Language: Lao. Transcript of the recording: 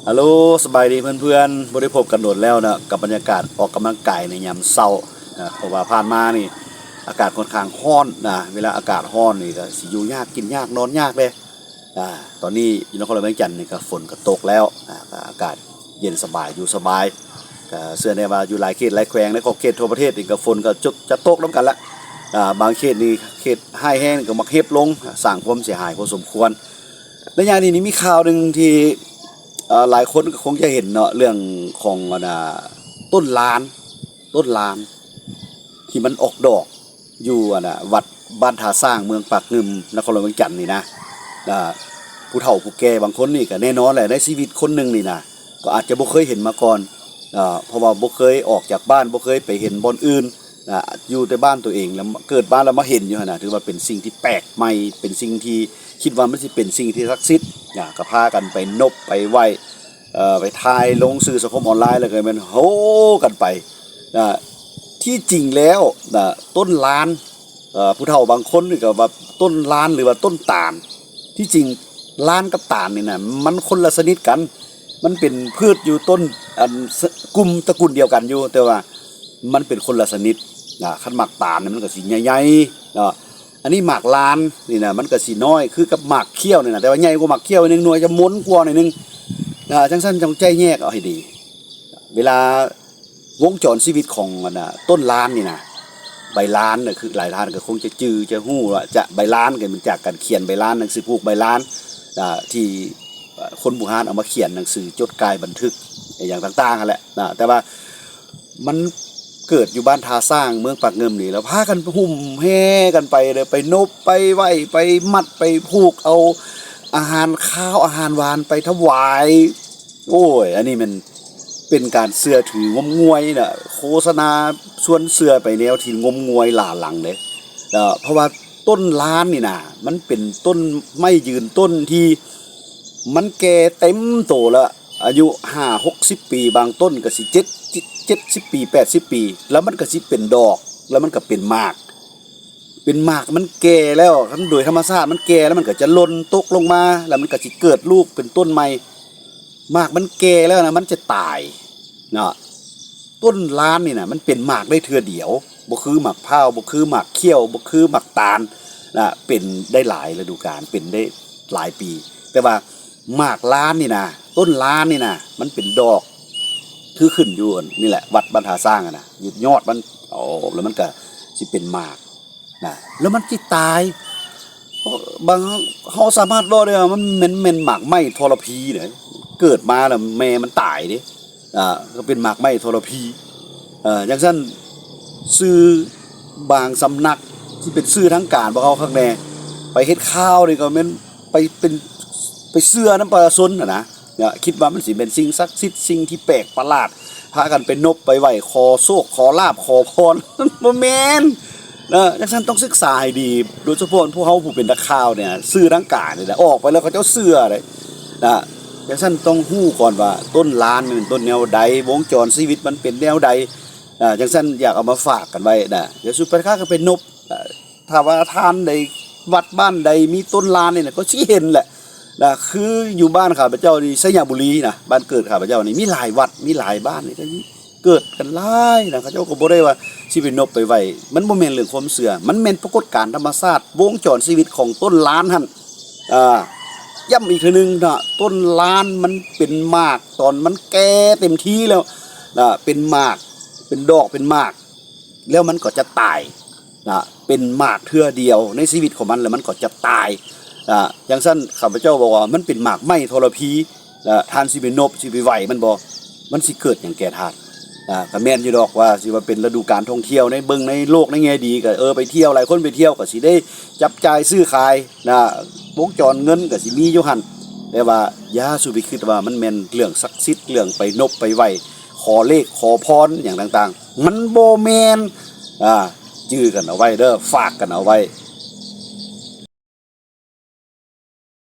ຮັລໂຫຼ ສະບາຍດີເພື່ອນໆ ບໍ່ໄດ້ພົບກັນດົນແລ້ວນະ ກັບບັນຍາກາດອອກກຳລັງກາຍໃນຍາມເຊົ້ານະ ເພາະວ່າຜ່ານມານີ້ອາກາດຂ້ອນຂ້າງຮ້ອນນະ ເວລາອາກາດຮ້ອນນີ້ກໍຊິຢູ່ຍາກ ກິນຍາກ ນອນຍາກເດ້. ອາ ຕອນນີ້ຢູ່ນະຄອນຫຼວງວຽງຈັນນີ້ກໍຝົນກໍຕົກແລ້ວນະ ກໍອາກາດເຢັນສະບາຍ ຢູ່ສະບາຍ. ກໍເຊື່ອແນ່ວ່າຢູ່ຫຼາຍເຂດຫຼາຍແຂວງໃນຂອບເຂດທົ່ວປະເທດນີ້ກໍຝົນກໍຈະ ຈະຕົກນຳກັນລະ. ອາ ບາງເຂດນີ້ ເຂດຮ້າຍແຮງນີ້ກໍມັກເຫັບລົງ ສ້າງຄວາມເສຍຫາຍພໍສົມຄວນ. ໄລຍະນີ້ນີ້ມີຂ່າວໜຶ່ງທີ່ ເອີ ຫຼາຍຄົນກໍຄົງຈະເຫັນເນາະ ເລື່ອງຂອງ ອັນນ່າ ຕົ້ນລານ ຕົ້ນລານທີ່ມັນອອກດອກຢູ່ ອັນນ່າ ວັດບ້ານທ່າຊ້າງ ເມືອງປາກງື່ມ ນະຄອນຫຼວງວຽງຈັນນີ້ນະ. ອາ ຜູ້ເຖົ້າຜູ້ແກ່ບາງຄົນນີ້ກໍແນ່ນອນແຫຼະ ໃນຊີວິດຄົນໜຶ່ງນີ້ນະ ກໍອາດຈະບໍ່ເຄີຍເຫັນມາກ່ອນ ເພາະວ່າບໍ່ເຄີຍອອກຈາກບ້ານ ບໍ່ເຄີຍໄປເຫັນບ່ອນອື່ນ ອາ ຢູ່ແຕ່ບ້ານໂຕເອງ ແລ້ວເກີດມາແລ້ວມາເຫັນຢູ່ຫັ້ນນະ ຖືວ່າເປັນສິ່ງທີ່ແປກໃໝ່ ເປັນສິ່ງທີ່ຄິດວ່າມັນຊິເປັນສິ່ງທີ່ສັກສິດ ອາ ກໍພາກັນໄປນົບໄປໄຫວ້ ເອີ ໄປຖ່າຍລົງສື່ສັງຄົມອອນລາຍ ແລ້ວກໍແມ່ນໂຮກັນໄປ. ອາ ທີ່ຈິງແລ້ວ ອາ ຕົ້ນລານ ເອີ ຜູ້ເຖົ້າບາງຄົນນີ້ກໍວ່າຕົ້ນລານ ຫຼືວ່າຕົ້ນຕານ ທີ່ຈິງລານກັບຕານນີ້ນະ ມັນຄົນລະຊະນິດກັນ ມັນເປັນພືດຢູ່ຕົ້ນ ອັນ ກຸ່ມຕະກຸນດຽວກັນຢູ່ ແຕ່ວ່າມັນເປັນຄົນລະຊະນິດນະ. ຄັນໝາກຕານນີ້ມັນກໍຊິໃຫຍ່ໆເນາະ ອັນນີ້ໝາກລານນີ້ນະ ມັນກໍຊິນ້ອຍຄືກັບໝາກຂ້ຽວນີ້ນະ ແຕ່ວ່າໃຫຍ່ກວ່າໝາກຂ້ຽວໜ້ອຍໜຶ່ງ ໜ່ວຍຈະມົນກວ່າໜ້ອຍໜຶ່ງ. ອາ ຈັ່ງຊັ້ນຕ້ອງໄຈ້ແຍກເອົາໃຫ້ດີ ເວລາ ວົງຈອນຊີວິດຂອງ ອັນນ່າ ຕົ້ນລານນີ້ນະ ໃບລານນະ ຄືຫຼາຍທ່ານກໍຄົງຈະຈື່ຈະຮູ້ວ່າຈະ ໃບລານກໍມາຈາກການຂຽນໃບລານ ໜັງສືຜູກໃບລານ ອາ ທີ່ ເອີ ຄົນບູຮານເອົາມາຂຽນໜັງສືຈົດກາຍບັນທຶກ ອີ່ຫຍັງຕ່າງໆຫັ້ນແຫຼະນະ. ແຕ່ວ່າມັນເກີດຢູ່ບ້ານທ່າຊ້າງ ເມືອງປາກງື່ມນີ້ ແລ້ວພາກັນຫຸ້ມແຫ່ກັນໄປເດີ ໄປນົບໄປໄຫວ້ ໄປມັດໄປຜູກ ເອົາອາຫານຄາວອາຫານຫວານໄປຖວາຍ. ໂອ້ຍ ອັນນີ້ແມ່ນເປັນການເຊື່ອຖືງົມງວາຍນະ ໂຄສະນາຊວນເຊື່ອໄປແນວທີ່ງົມງວາຍຫຼ້າຫຼັງເດ້. ເພາະວ່າຕົ້ນລານນີ້ນະ ມັນເປັນຕົ້ນໄມ້ຢືນຕົ້ນທີ່ມັນແກ່ເຕັມໂຕແລ້ວ ອາຍຸຫ້າຫົກສິບປີ ບາງຕົ້ນກໍຊິເຈັດ ເຈັດສິບປີ ແປດສິບປີ ແລ້ວມັນກໍຊິເປັນດອກ ແລ້ວມັນກໍເປັນໝາກ ເປັນໝາກ ມັນແກ່ແລ້ວ ຄັນໂດຍທຳມະຊາດມັນແກ່ແລ້ວ ມັນກໍຈະຫຼົ່ນຕົກລົງມາ ແລ້ວມັນກໍຊິເກີດລູກເປັນຕົ້ນໃໝ່. ໝາກມັນແກ່ແລ້ວນະ ມັນຈະຕາຍເນາະ. ຕົ້ນລານນີ້ນະ ມັນເປັນໝາກໄດ້ເທື່ອດຽວ ບໍ່ຄືໝາກພ້າວ ບໍ່ຄືໝາກຂ້ຽວ ບໍ່ຄືໝາກຕານນະ ເປັນໄດ້ຫຼາຍລະດູການ ເປັນໄດ້ຫຼາຍປີ. ແຕ່ວ່າໝາກລານນີ້ນະ ຕົ້ນລານນີ້ນະ ມັນເປັນດອກ ຄືຂຶ້ນຢູ່ນີ້ແຫຼະ ວັດບ້ານທ່າຊ້າງຫັ້ນນະ ຢູ່ຍອດມັນ ໂອ້ ແລ້ວມັນກໍຊິເປັນໝາກ ນະ ແລ້ວມັນຊິຕາຍ. ບາງ ເຮົາສາມາດເວົ້າໄດ້ວ່າມັນແມ່ນ ແມ່ນໝາກໄມ້ທໍລະພີເດ້ ເກີດມາແລ້ວແມ່ມັນຕາຍເດ້ ອາ ກໍເປັນໝາກໄມ້ທໍລະພີ. ເອີ ຈັ່ງຊັ້ນ ສື່ບາງສຳນັກທີ່ເປັນສື່ທາງການພວກເຮົາຄັກແນ່ ໄປເຮັດຂ່າວນີ້ກໍແມ່ນໄປເປັນ ໄປເຊື່ອນຳປະຊາຊົນຫັ້ນນະ. ນະ ຄິດວ່າມັນຊິເປັນສິ່ງສັກສິດ ສິ່ງທີ່ແປກປະຫຼາດ ພາກັນໄປນົບໄປໄຫວ້ ຂໍໂຊກ ຂໍລາບ ຂໍພອນ ບໍ່ແມ່ນນະ. ຈັ່ງຊັ້ນຕ້ອງສຶກສາໃຫ້ດີ ໂດຍສະເພາະພວກເຮົາຜູ້ເປັນນັກຂ່າວນີ້ ສື່ທາງການນີ້ນະ ອອກໄປແລ້ວເຂົາເຈົ້າເຊື່ອເດ້ນະ. ຈັ່ງຊັ້ນຕ້ອງຮູ້ກ່ອນວ່າຕົ້ນລານມັນເປັນຕົ້ນແນວໃດ ວົງຈອນຊີວິດມັນເປັນແນວໃດ. ຈັ່ງຊັ້ນຢາກເອົາມາຝາກກັນໄວ້ນະ ຢ່າສູ່ໄປຄ້າກັນໄປນົບ ຖ້າວ່າທ່ານໃດ ວັດບ້ານໃດມີຕົ້ນລານນີ້ນະ ກໍຊິເຫັນແຫຼະນະ. ຄືຢູ່ບ້ານຂ້າພະເຈົ້ານີ້ ໄຊຍະບູລີນະ ບ້ານເກີດຂ້າພະເຈົ້ານີ້ ມີຫຼາຍວັດ ມີຫຼາຍບ້ານນີ້ ກໍເກີດກັນຫຼາຍນະ. ເຂົາເຈົ້າກໍບໍ່ໄດ້ວ່າຊິໄປນົບໄປໄຫວ້ ມັນບໍ່ແມ່ນເລື່ອງຄວາມເຊື່ອ ມັນແມ່ນປາກົດການທຳມະຊາດ ວົງຈອນຊີວິດຂອງຕົ້ນລານຫັ້ນ. ອາ ຢ້ຳອີກເທື່ອໜຶ່ງເນາະ ຕົ້ນລານມັນເປັນໝາກຕອນມັນແກ່ເຕັມທີ່ແລ້ວນະ ເປັນໝາກ ເປັນດອກ ເປັນໝາກ ແລ້ວມັນກໍຈະຕາຍນະ ເປັນໝາກເທື່ອດຽວໃນຊີວິດຂອງມັນ ແລ້ວມັນກໍຈະຕາຍນະ. ຈັ່ງຊັ້ນ ຂ້າພະເຈົ້າບອກວ່າມັນເປັນໝາກໄມ້ທໍລະພີນະ ທ່ານຊິໄປນົບ ຊິໄປໄຫວ້ມັນບໍ່? ມັນຊິເກີດຫຍັງແກ່ທ່ານນະ? ກໍແມ່ນຢູ່ດອກວ່າຊິວ່າເປັນລະດູການທ່ອງທ່ຽວ ໃນເບິ່ງໃນໂລກໃນແງ່ດີ ກໍ ເອີ ໄປທ່ຽວ ຫຼາຍຄົນໄປທ່ຽວ ກໍຊິໄດ້ຈັບຈ່າຍຊື້ຂາຍນະ ວົງຈອນເງິນກໍຊິມີຢູ່ຫັ້ນ. ແຕ່ວ່າຢ່າສູ່ໄປຄິດວ່າມັນແມ່ນເລື່ອງສັກສິດ ເລື່ອງໄປນົບໄປໄຫວ້ ຂໍເລກຂໍພອນຫຍັງຕ່າງໆ ມັນບໍ່ແມ່ນ. ອາ ຈື່ກັນເອົາໄວ້ເດີ ຝາກກັນເອົາໄວ້